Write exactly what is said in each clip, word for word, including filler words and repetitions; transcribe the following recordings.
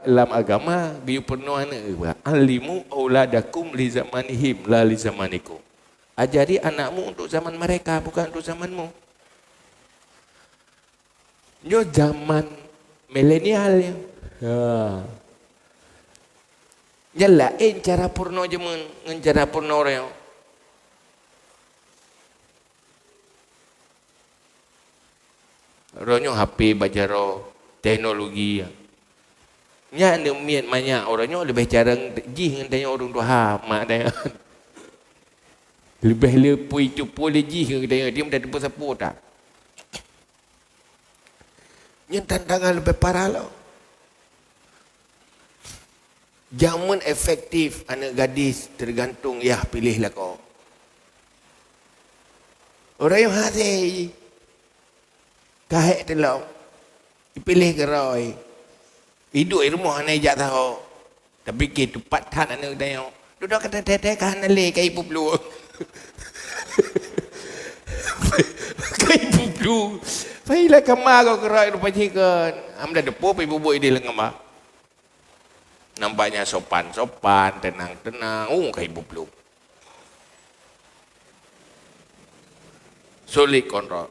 Lam agama, geuyue peurunoe aneuk geuh, "Allimu auladakum li zamanihim, la li zamanikum." Ajari anakmu untuk zaman mereka, bukan untuk zamanmu. Nyoe zaman milenial nyoe. Ha. Nyan laén cara peurunoe jameun ngon cara peurunoe uroe nyoe. Uroe nyoe H P bak jaroe, teknologi. Nyan aneuk miet manyak uroe nyoe leubeh carông jih ngon tanyoe ureueng tuha, mak tanyoe. Leubeh le pui cupo le jih ngon tanyoe, dia meutateupeue sapeue that. Nyan tantangan leubeh parah lom. Jameun efektif aneuk gadis teugantung yah piléh lakoe. Ureueng nyang hasé jih, ka hék teulông, jipiléh keudroe, jiduek di rumoh hana jijak saho. Tapi keu tupat that aneuk tanyoe. Dudoe ka teuntèe-teuntèe ka hana lé, ka ipeuplueng. Ka ipeuplueng. Pai lam kama keu keurok rupa jih kon. Am dah deupô pai bubuet idéh lam kama. Nampaknya sopan-sopan, tenang-tenang. Oh, ka ipeuplueng. Sulit kontrol.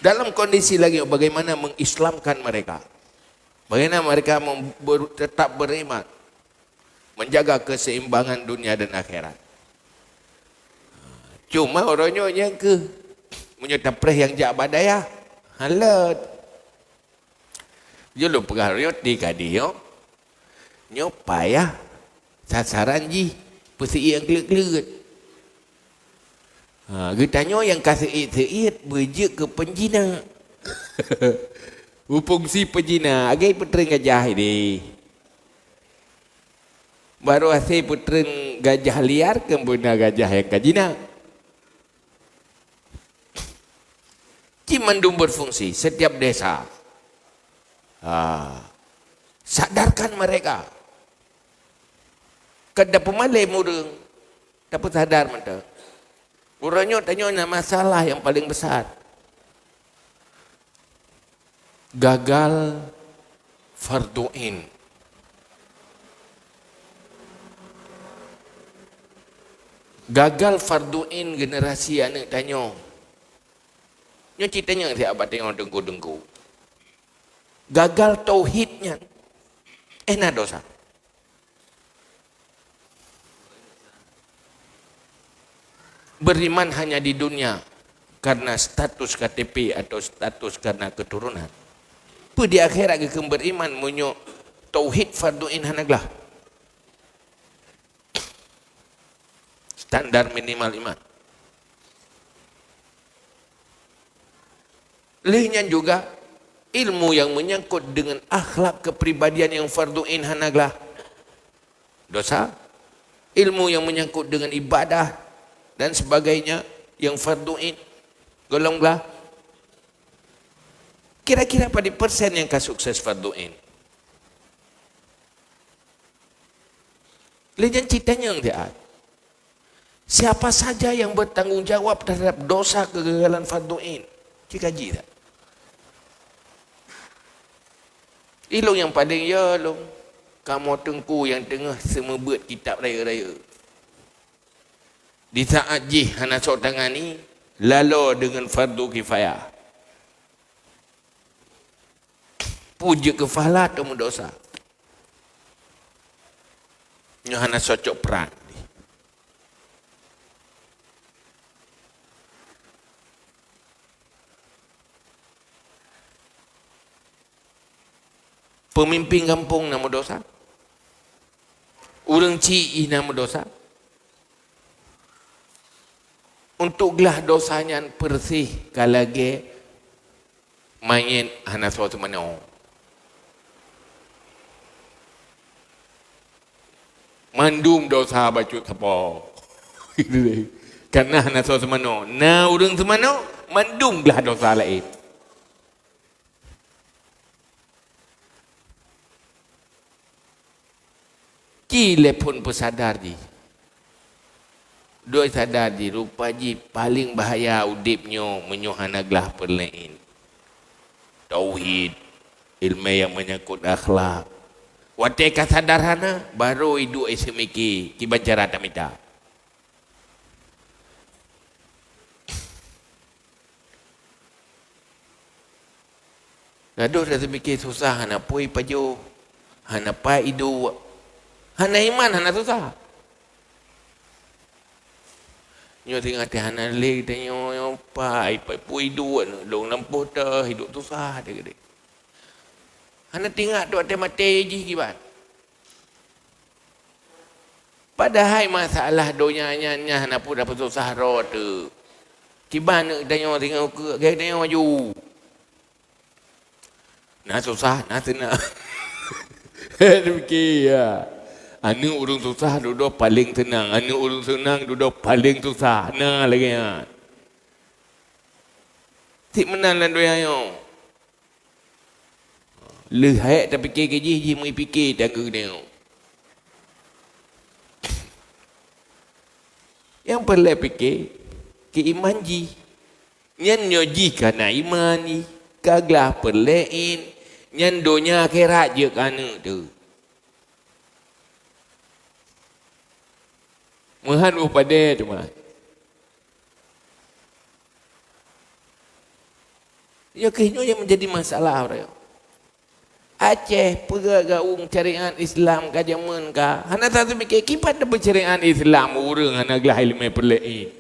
Dalam kondisi lagi bagaimana mengislamkan mereka? Bagaimana mereka mem-, ber-, tetap beriman, menjaga keseimbangan dunia dan akhirat? Cuma uroe nyoe nyang keuh, meunyoe tapreh nyang jak bak dayah, halot. Jeuet lôn peugah uroe nyoe, di gadih nyoe, nyoe payah sasaran jih peusiek nyang kleuet-kleuet. Ha, geutanyoe nyang ka seuet-seuet beujeuet keu peunjinak. Beufungsi peunjinak, lagèe peutreun gajah idéh. Barô hasé peutreun gajah liar, keu beuna gajah nyang ka jinak. Cit mandum berfungsi setiap desa. Ha. Sadarkan mereka. Kada peumalém ureueng, tapeusadar mantong. Uroe nyoe tanyoe na masalah nyang paleng besar. Gagal fardu ain. Gagal fardu ain generasi aneuk tanyoe. Nyoe cit tanyong siat bak tanyoe teungku-teungku. Gagal tauhid nyan, eh, na dosa. Beriman hanya di dunia karena status K T P atau status karena keturunan. Peue di akhirat geukheun beriman meunyoe tauhid fardu ain hana glah? Standar minimal iman. Lheueh nyan juga, ilmu yang menyangkut dengan akhlak kepribadian yang fardu ain hana glah, dosa. Ilmu yang menyangkut dengan ibadah dan sebagainya yang fardu ain, golom glah. Kira-kira padum persen nyang ka sukses fardu ain? Lé nyan cit tanyong siat. Siapa saja yang bertanggung jawab terhadap dosa kegagalan fardu ain? Cit kaji that. Ilong nyang paleng yo lom, kamoe teungku nyang teungoh seumeubeuet kitab rayeuk-rayeuk. Di saat jih hana soe tangani, laloe deungon fardu kifayah. Peue jeuet keu pahala atau meudosa? Nyoe hana soe cok prat. Peumimpin gampông na meudosa. Ureueng chik jih na meudosa. Untuk glah dosa nyan peureuseh ka lagèe manyét hana soe teumanoe. Mandum dosa bacut sapo. Karena hana soe teumanoe. Na ureueng teumanoe, mandum glah dosa laén. Ci lé phon peusadar jih. Doi sadar jih, rupa jih paleng bahaya udép nyoe meunyoe hana glah peureulèe. Tauhid. Ileumèe nyang meunyangkot akhlak. Watèe ka sadar hana, baru iduek iseumiké kiban cara tamita. Gadoh taseumike susah, hana peue ipajoh, hana pat iduek, hana iman, hana susah. Nyoe singoh teuh hana lé tanyoe, nyoe pat, ipat peue iduek, lôn lampôh teuh, iduek susah teuh keudeh. Hana teuingat watèe maté jih kiban. Padahai masalah donya nyan, nyan hana peue tapeususah droe teuh. Kiban aneuk tanyoe singoh keu lagèe tanyoe aju. Na susah, na seunang. Pike, ya. Aneuk ureueng susah dudoe paleng seunang, aneuk ureueng seunang dudoe paleng susah. Na lagèe nyan. Cit meunan lam donya nyoe. Lheueh hèk tapike keu jih, jih meupike takheun nyoe. Nyang peureulèe pike keu iman jih. Nyan nyoe jih ka na iman jih, ka glah peureulèe in, nyan donya akhirat jeuet keu aneuk teuh. Meuhan boh padé teuma. Nyoe keuh nyoe nyang menjadi masalah uroe nyoe. Aceh peugah gaung syariat Islam ka jameun ka. Hana taseumike kiban teuma syariat Islam ureueng hana glah ileumèe peureulèe.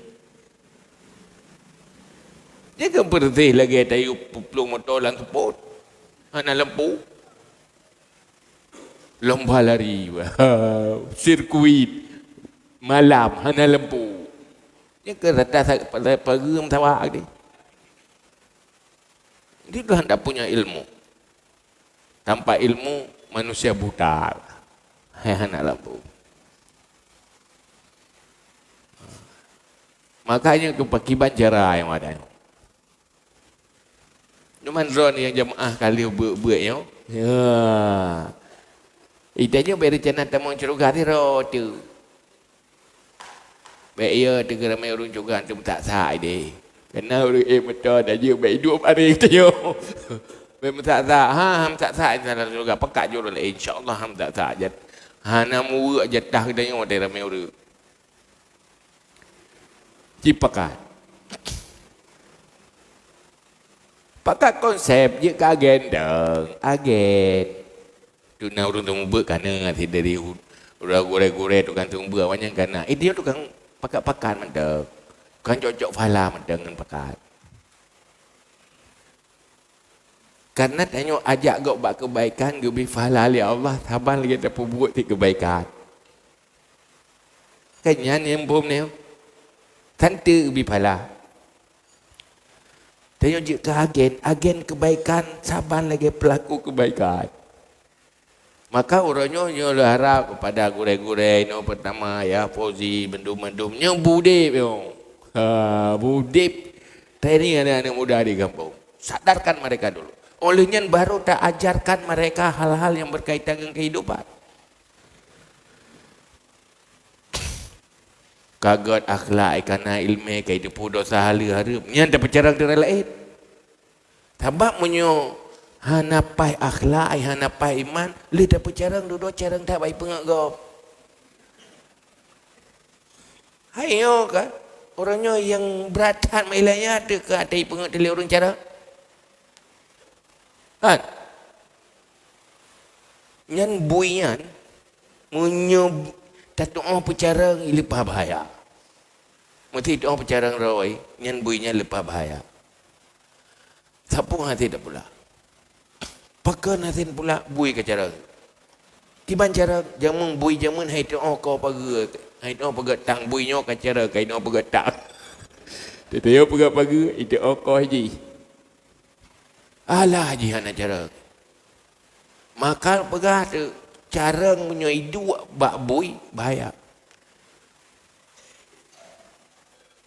Jaga beureuséh lagèe tayue peuplueng moto lam seupôt. Hana lampu. Lomba lari, sirkuit malam, hana lampu. Nyan keu rata sa-, pa-, pageue meusawa tadi. Jadi, Tuhan tak punya ilmu. Tanpa ilmu, manusia buta. Hai hana lampu. Makanya, keu pakiban cara nyang ada nyoe. Cuman droeneuh nyang jeumaáh ka lheueh beuet-beuet nyoe. Ya. Ita nyoe bèk reuncana tamong syeuruga sidroe teuh. Bèk iya teuh ramé ureueng syeuruga teuh meusak-sak idéh. Keunan ureueng ék meuto tajeuet bèk iduek bareng tanyoe. Bèk meusak-sak. Ha, ha meusak-sak dalam syeuruga. Pakat jih ureueng laén. Insya Allah ha meusak-sak. Jat-, hana muweuek jatah geutanyoe watèe ramé ureueng. Ci pakat. Pakat konsep jeuet keu agen dong, agen. Tu na ureueng teumeubeuet ka na sidari u-, ureueng gurèe-gurèe tukang teumeubeuet awaknyan ka na. Eh, dia tukang pakat-pakat mantong. Tukang cok-cok pahala mantong ngon pakat. Karena tanyoe ajak gob bak keubaikan geubri pahala lé Allah saban lagèe tapeubuet cit keubaikan. Kan nyan nyang phom nyoe. Kan teubi pahala. Tanyoe jeuet keu agen, agen keubaikan saban lagèe peulaku keubaikan. Maka uroe nyoe, nyoe lôn harap keupada gurèe-gurèe nyoe, peurtama, ya, Fauzi, bandum-bandum, nyoe beudeb nyoe. Ha, beudeb. Training aneuk-aneuk muda di gampông. Sadarkan mereka dulu. Óh lheueh nyan baru ta ajarkan mereka hal-hal yang berkaitan dengan kehidupan. Ka gèt akhlak, ka na ileumèe, ka jiteupeue desya haleue hareuem, nyan tapeucarông teuk ureueng laén. Sabab meunyoe hana paih akhlak, hana paih iman, lheueh tapeucarông dudoe carông that bak ipeungeuet gob. Hai nyoe kan, uroe nyoe nyang brat that meuilah nyan teuh ka ipeungeuet lé ureueng carông. Kan? Nyan bui nyan, meunyoe tatu'oh peucarông, leupah bahaya. Meusé tu'oh peucarông roe, nyan bui nyan leupah bahaya. Sapeue hase tapula? Pakon hase pula bui ka carông? Kiban carông, jameun bui jameun hai tu'oh ko pageue, hai tu'oh peugöt tang bui nyoe ka carông, hai tu'oh peugöt tang. Teuh-teuh peugöt pageue, hai tu'oh ko jih. Alah jih hana carông. Maka peugah teuh, carông meunyoe iduek bak bui, bahaya.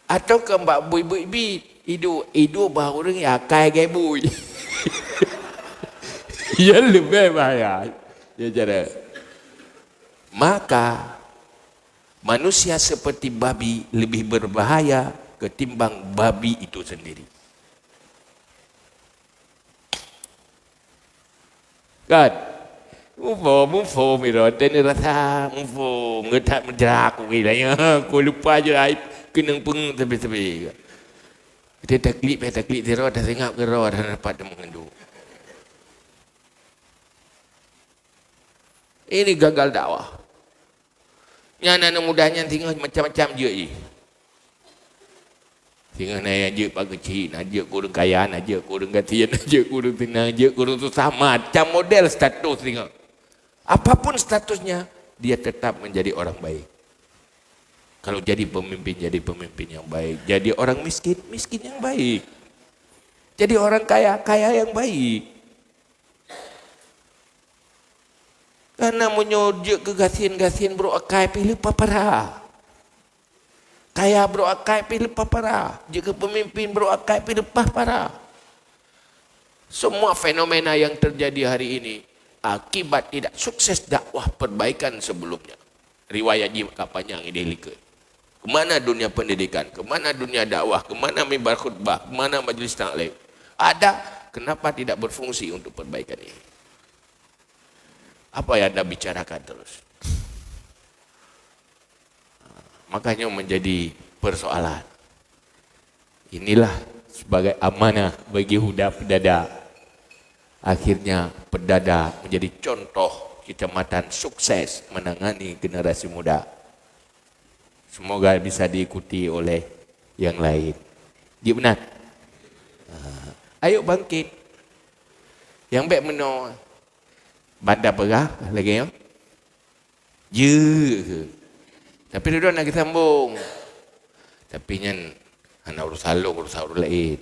Atawa keu bak bui-bui biet, iduek, iduek bak ureueng nyang akai lagèe bui. Nyan leubeh bahaya. Ya, cara. Maka, manusia seperti babi lebih berbahaya ketimbang babi itu sendiri. Kan? Muphom, muphom, ira teuh rasa muphom, geutak meujak wila nyan, ku lupa je ai keunong peungeuet sabe-sabe. Dia taklik, dia taklik, dia roh, dah sengap ke roh, dah dapat dia mengandung. Ini gagal dakwah. Nyan aneuk muda nyan singoh macam-macam jeuet jih. Singoh na nyang jeuet bak keuchik, na jeuet keu ureueng kaya, na jeuet keu ureueng gasien, na jeuet keu ureueng seunang, jeuet keu ureueng susah, macam model status singoh. Apapun statusnya, dia tetap menjadi orang baik. Kalau jadi pemimpin, jadi pemimpin yang baik. Jadi orang miskin, miskin yang baik. Jadi orang kaya, kaya yang baik. Karena meunyoe jeuet keu gasien-gasien brok akai pih leupah para. Kaya brok akai pih leupah para. Jeuet keu pemimpin brok akai pih leupah para. Semua fenomena yang terjadi hari ini akibat tidak sukses dakwah perbaikan sebelumnya. Riwayat jih ka panyang idéh likot. Kemana dunia pendidikan? Kemana dunia dakwah? Kemana mimbar khutbah? Kemana majlis taklim? Ada, kenapa tidak berfungsi untuk perbaikan ini? Apa yang Anda bicarakan terus? Makanya menjadi persoalan. Inilah sebagai amanah bagi Huda Pedada. Akhirnya Pedada menjadi contoh kecamatan sukses menangani generasi muda. Semoga bisa diikuti oleh yang lain. Jeuet meunan. Ha. Ayo bangkit. Nyang bèk meunoe. Banda peugah lagèe nyoe. Jeuet keuh. Tapi dudoe na geusambong. Tapi nyan hana urusan lôn, urusan ureueng laén.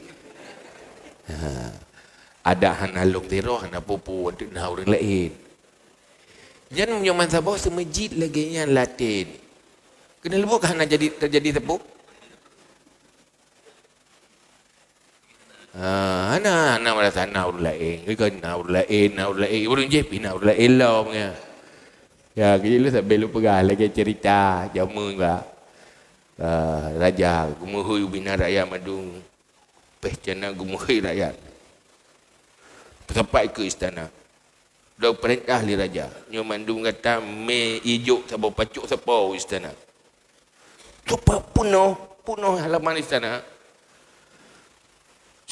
Ha. Adak hana lôn sidroe, hana peue-peue, anteuk na ureueng laén. Nyan meunyoe meusaboh seumeujid lagèe nyan laten. Keuneulheueh ka hana jadi, teujadi sapeue? Ha, hana, hana merasa na ureueng laén. Kan na ureueng laén, na ureueng laén. Ureueng jih pih na ureueng laén lom, ya. Ya, keu lôn sabe lôn peugah lagèe cerita jameun bah. Ah, raja geumeuhôi u binan rakyat mandum. Pèh istana geumeuhôi rakyat. Peusapat keu istana. Lôn peurintah lé raja, nyoe mandum gata mé ijok saboh pacok sapo u istana. Teupeu peunoh, peunoh halaman istana.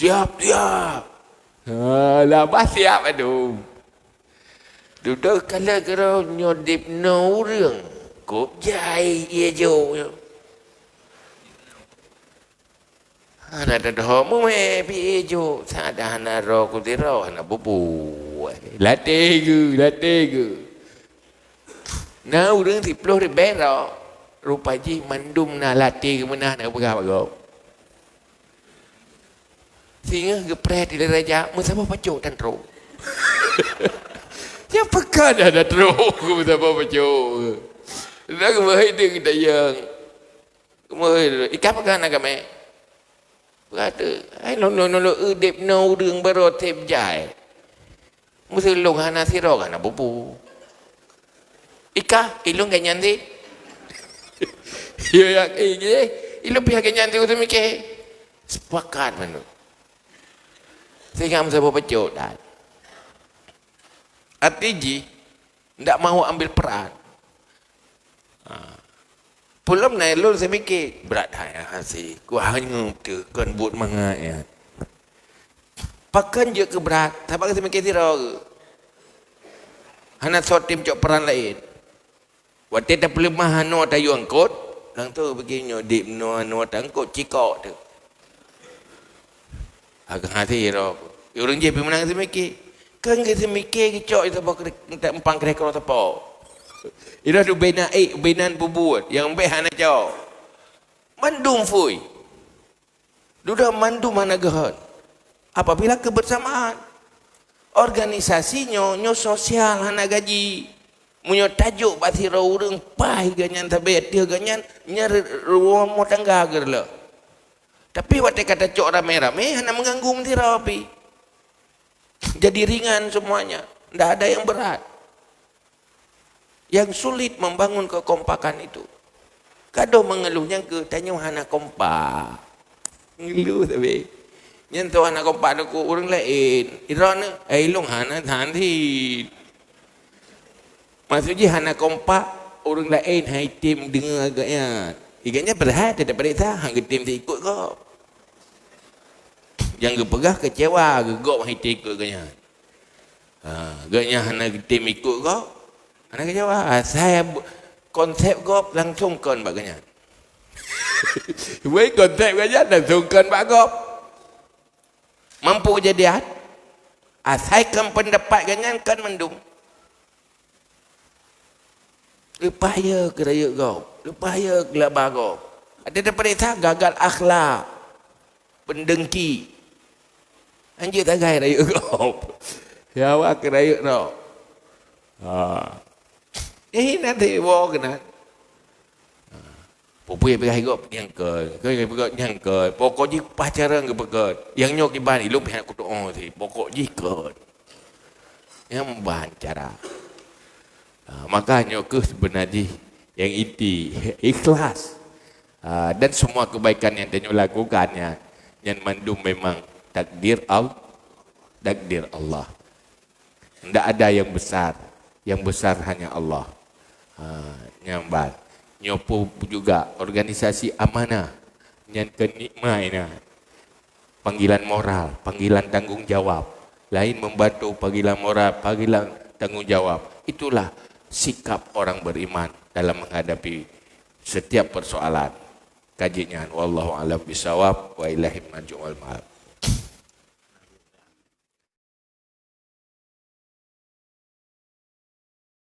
Siap, siap. Ha, lah bah siap adoe. Dudoe kala keudroe nyoe dipeunoh ureueng, kôb jai ijok nyoe. Hana teudoh mumè pih ijok, sadah hana roh keu sidroe, hana bubuet. Laté geuh, laté geuh. Na ureueng siploh ribèe roh, rupa jih mandum na laté geuh meunan na peugah bak gob. Singoh geupreh di raja, meusaboh pacok tan trok. Nyan pakon hana trok keu meusaboh pacok. Dah geuboh idéng geutanyoe. Geumeuhôi lôn, "Ikah peugah na kamé?" Peugah teuk, "Hai lôn, lôn, lôn, lôn udép nyoe ureueng barô tép jai. Meuseuti lôn hana sidroe hana bubu. Ikah, ilôn gobnyan cit." Yo yakin jih, ilôn pih gobnyan cit, useumiké. Sepakat mandum. Sehingga meusaboh pacok that. Arti jih, ndak mau ambil peran. Ha. Peulom na lôn seumiké, brat hai hase, ku hanyeup teuh kon buet mangat nyan. Pakon jeuet keu brat, sabab seumiké sidroe. Hana soe tem cok peran laén. Watèe tapeuleumah hanoe tayue angkot, langsung bagi nyoe dip noe hanoe taangkot cikok teuh. Agak hati ro. Ureueng jih pih meunan geuseumiké. Kan geuseumiké geucok saboh kre-, empang krék kro sapo. Ira tu bena ék, benan bubuet, nyang bèk hana cok. Mandum phui. Dudoe mandum hana geuhon. Apabila kebersamaan. Organisasi nyoe, nyoe sosial hana gaji. Meunyoe tajok bak sidroe ureueng paih gobnyan sabe ateueh gobnyan, nyan ru-, rumoh tangga geureuleuh. Tapi watèe ka tacok ramé-ramé, hana meuganggu meusidroe pih. Jadi ringan semuanya, ndak ada yang berat. Yang sulit membangun kekompakan itu. Kadang mengeluh nyang keu tanyoe hana kompak. Ngeluh tapi. Nyan soe hana kompak takot ureuëng laén. Droeneuh, eh, ilong hana than cit. Maksud jih hana kompak ureuëng laén hai tem deungoe gobnyan. Gobnyan padahai teupeuriksa han geutem ikot gob. Nyang geupeugah keucewa geugob hai tem ikot gobnyan. Ha, gobnyan hana geutem ikot gob. Hana keucewa. Asai konsep gob langsung kon bak gobnyan. Weh, konsep gobnyan langsung kon bak gob. Mampu kejadian, asai kon pendapat gobnyan kon mandum. Leupah ye keu rayeuk gob, leupah ye keu laba gob. Ada teupeuriksa gagal akhlak, pendengki. Anjeuet tagai rayeuk gob. Ya awak keu rayeuk droe. Ha. Eh, nanti wo keunan. Peue-peue peugah gob nyang keu, peugah nyang keu. Pokok jih pacaran geupeugah. Nyang nyoe kiban ilong pihak kutoe sih. Pokok jih keu. Nyang ban cara. Ha, maka nyoe keuh sebenar jih nyang inti ikhlas. Ha, dan semua kebaikan yang tanyoe lakukan nyan, nyan mandum memang takdir Al-, takdir Allah. Ndak ada yang besar. Yang besar hanya Allah. Ha, nyang ban. Nyoe pun juga organisasi amanah. Nyan keu nikmat inan. Panggilan moral, panggilan tanggung jawab. Lain membantu panggilan moral, panggilan tanggung jawab. Itulah sikap orang beriman dalam menghadapi setiap persoalan. Kaji nyan. Wallahu a'lam bishawab. Wa ilaihi marji'ul ma'ab.